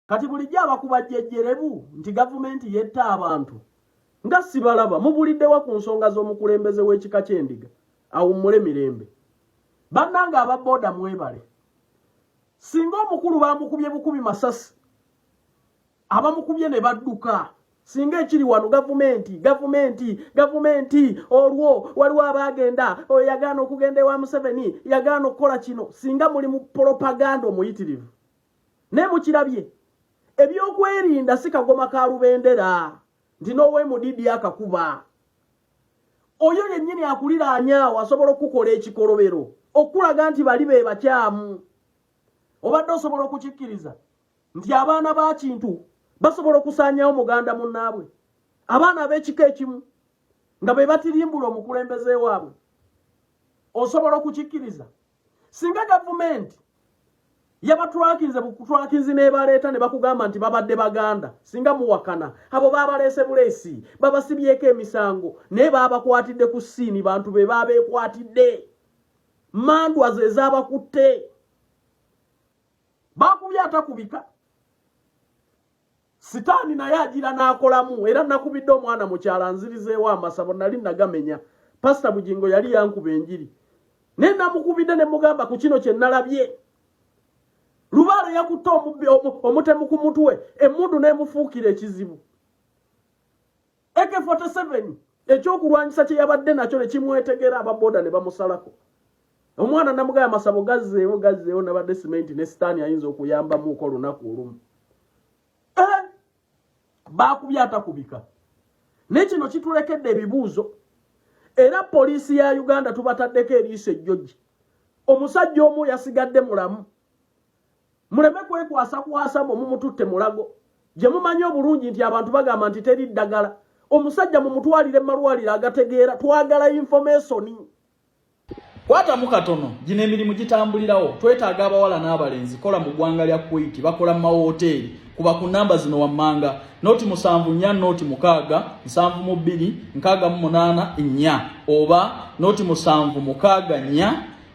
Kati bulijjo abakuba jjejjerebu nti gavumenti yetta abantu nga sibalaba mubuliddewa ku nsonga z'omukulembeze w'ekika ky'endiga awummule mirembe. Bannange aba boda mwebale. Singa omukulu bamukubye bukubi masasi abamukubye ne badduka singa ekiri wano gavumenti gavumenti gavumenti olwo waliwo abaagenda oyo yagaana okugenda ewa Museveni yagaana okukola kino singa muli mu propaganda omuyitirivu. Naye mukirabye ebyokwerinda si kagoma ka lubendera nti n'owemudidi akakuba oyo yennyini akuliraanye awo asobola okukukola ekikolobero okukulaga nti bali be bakyamu. Obadde osobola okukikkiriza nti abaana ba Kintu basobola okusaanyawo muganda munnaabwe, abaana ab'ekika ekimu nga be batirimbula omukulembeze waabwe? Osobola okukikkiriza? Singa gavumenti yabatwakinze bukutwakinzi n'ebaleeta ne bakugamba nti babadde baganda, singa muwakana. Abo babaleese buleesi, babasibyeko emisango, naye babakwatidde ku siini, bantu be babeekwatidde, mandwa ze zaabakutte, bakubye atakubika. Sitaani naye agira n'akolamu. Era nakubidde omwana mukyala nzirizeewo amasabo nali nagamenya. Pasita Bugingo yali yankuba enjiri naye namukubidde ne mugamba ku kino kye nalabye. Lubaale yakutte omutemu ku mutwe, emmundu n'emufuukira ekizibu. AK47 ekyokulwanyisa kye yabadde nakyo ne kimwetegera, ababoda ne bamusalako. Omwana namugaya amasabo gazzeewo gazzeewo, nabadde simenti ne sitaani ayinza okuyambamuuko olunaku olumu. Baakubye atakubika. Naye kino kitulekedde ebibuuzo, era poliisi ya Uganda tubataddeko eriiso ejjogi. Omusajja omu yasigadde mulamu, muleme kwekwasakwasa mwe mumututte Mulago gye mumanyi obulungi nti abantu bagamba nti teri ddagala. Omusajja mumutwalire mu malwaliro agategeera, twagala information. Kwatamu katono, gino emirimu gitambulirawo. Twetaaga abawala n'abalenzi kola mu ggwanga lya Kuwait, bakola mu mawoteeri. Kuba ku namba zino wammanga: 074 0 6 72 68 4 oba 076 4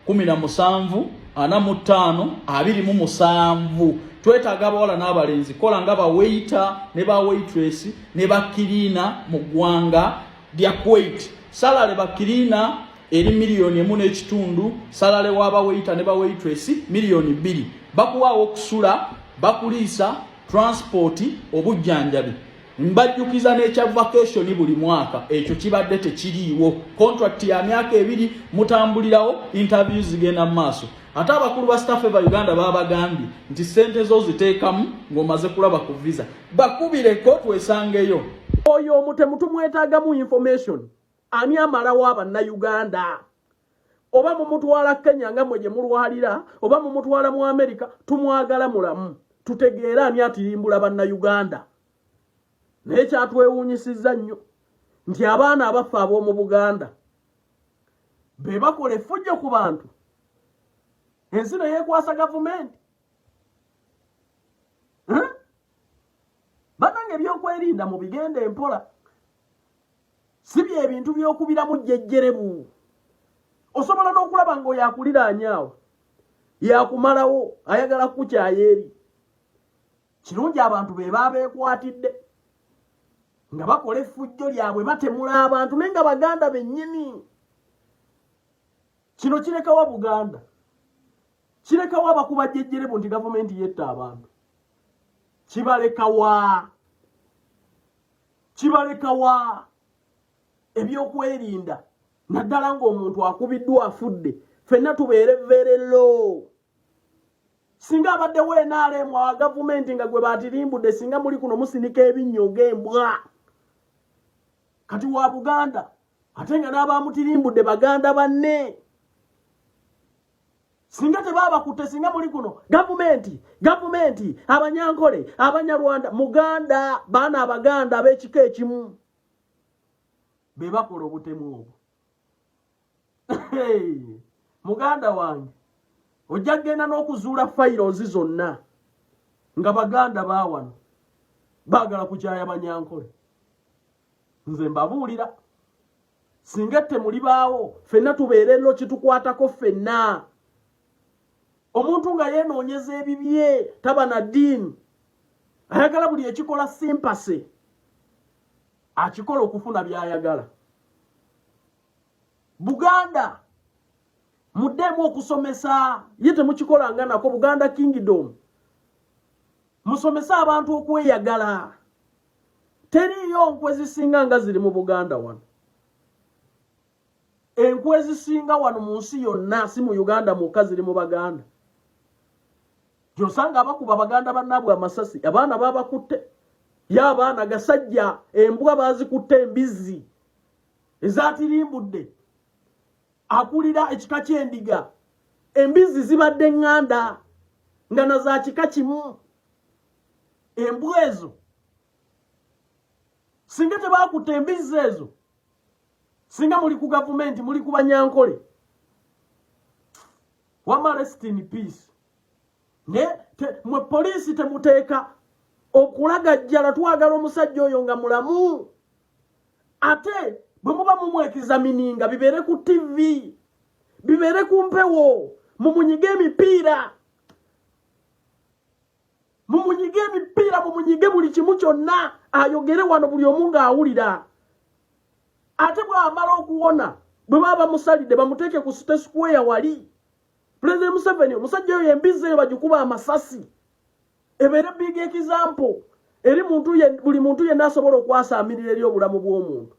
17 45 27. Twetaaga abawala n'abalenzi kola nga ba waiter ne ba waitress ne ba cleaner mu ggwanga lya Kuwait. Salary ba cleaner eri 1.5 miliyoni, salary wa ba waiter ne ba waitress 2 miliyoni. Bakuwaawo okusula, bakuliisa, transport, obujjanjabi. Mbajjukiza n'ekya vacation buli mwaka, ekyo kibadde tekiriiwo. Contract ya myaka 2, mutambulirawo, interviews zigenda mu maaso. Ate abakulu ba Staff ba Uganda babagambye nti ssente zo ziteekamu ng'omaze kulaba ku visa. Bakubireko twesangeyo. Oyo omutemu tumwetaagamu information, ani amalawo abannayuganda? Oba mumutwala Kenya nga mwe gye mulwalira, oba mumutwala mu Amerika, tumwagala mulamu tutegeere ani atirimbula bannayuganda. Naye kyatwewuunyisizza nnyo nti abaana abaffe ab'omu Buganda be bakola effujjo ku bantu, ensi ne yeekwasa gavumenti. Bannange, ebyokwerinda mu bigenda empola, si byebintu by'okubiramu jjejjerebu. Osobola n'okulaba ng'oyo akuliraanye awo yakumalawo, ayagala kukukyaya eri. Kirungi abantu be babeekwatidde nga bakola effujjo lyabwe, batemula abantu, naye nga baganda bennyini. Kino kirekawa Buganda? Kirekawa abakuba jjejjerebu nti gavumenti yetta abantu? Kibalekawa? Kibalekawa ebyokwerinda, naddala ng'omuntu akubiddwa afudde? Ffenna tubeere very low. Singa abaddewo NRM awa gavumenti nga gwe batirimbudde, singa muli kuno musinika ebinnyo ng'embwa. Kati wa Buganda, ate nga n'abamutirimbudde baganda banne. Singa tebabakutte, singa muli kuno gavumenti gavumenti, Abanyankole, Abanyarwanda. Muganda, baana abaganda ab'ekika ekimu be bakola obutemu obwo. Muganda wange, ojja kugenda n'okuzuula files zonna nga baganda baawano baagala kukyaya Banyankole. Nze mbabuulira, singa ettemu libaawo, ffenna tubeere lo, kitukwatako ffenna. Omuntu nga yeenoonyeza ebibye taba na ddiini. Ayagala buli ekikola simpase akikola okufuna by'ayagala. Buganda muddeemu okusomesa, ye temukikolanga nako. Buganda Kingdom, musomese abantu okweyagala. Teriiyo nkwe zisinga nga ziri mu Buganda wano. Enkwe ezisinga wano mu nsi yonna, si mu Uganda mwokka, ziri mu Baganda. Gyosanga abakuba baganda bannaabwe amasasi, abaana babakutte, ye abaana gasajja embwa bazikutte, embizzi ezatirimbudde. Akulira ekika ky'endiga, embizzi zibadde ŋŋanda nga na za kika kimu. Embwa ezo singa tebakutte embizzi ezo, singa muli ku gavumenti, muli ku Banyankole. Wama rest in peace. Ne mwe poliisi temuteeka okulagajjala. Twagala omusajja oyo nga mulamu, ate bwe muba mumwekizamininga bibeere ku TV, bibeere ku mpewo, mumunyige emipiira, mumunyige emipiira, mumunyige buli kimu kyonna, ayogere wano buli omu ng'awulira. Ate bw'amala okuwona, bwe baba bamusalidde, bamuteeke ku State Square wali. President Museveni, omusajja oyo, embizzi eyo bagikuba amasasi, ebeere big example eri muntu buli muntu yenna asobola okwasaamirira eri obulamu bw'omuntu,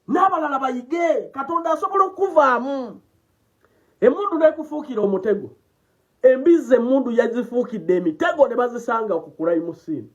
n'abalala bayige. Katonda asobola okukuvaamu emundu nekufuukira omutego. Embizzi emundu yazifuukidde emitego ne bazisanga ku crime scene.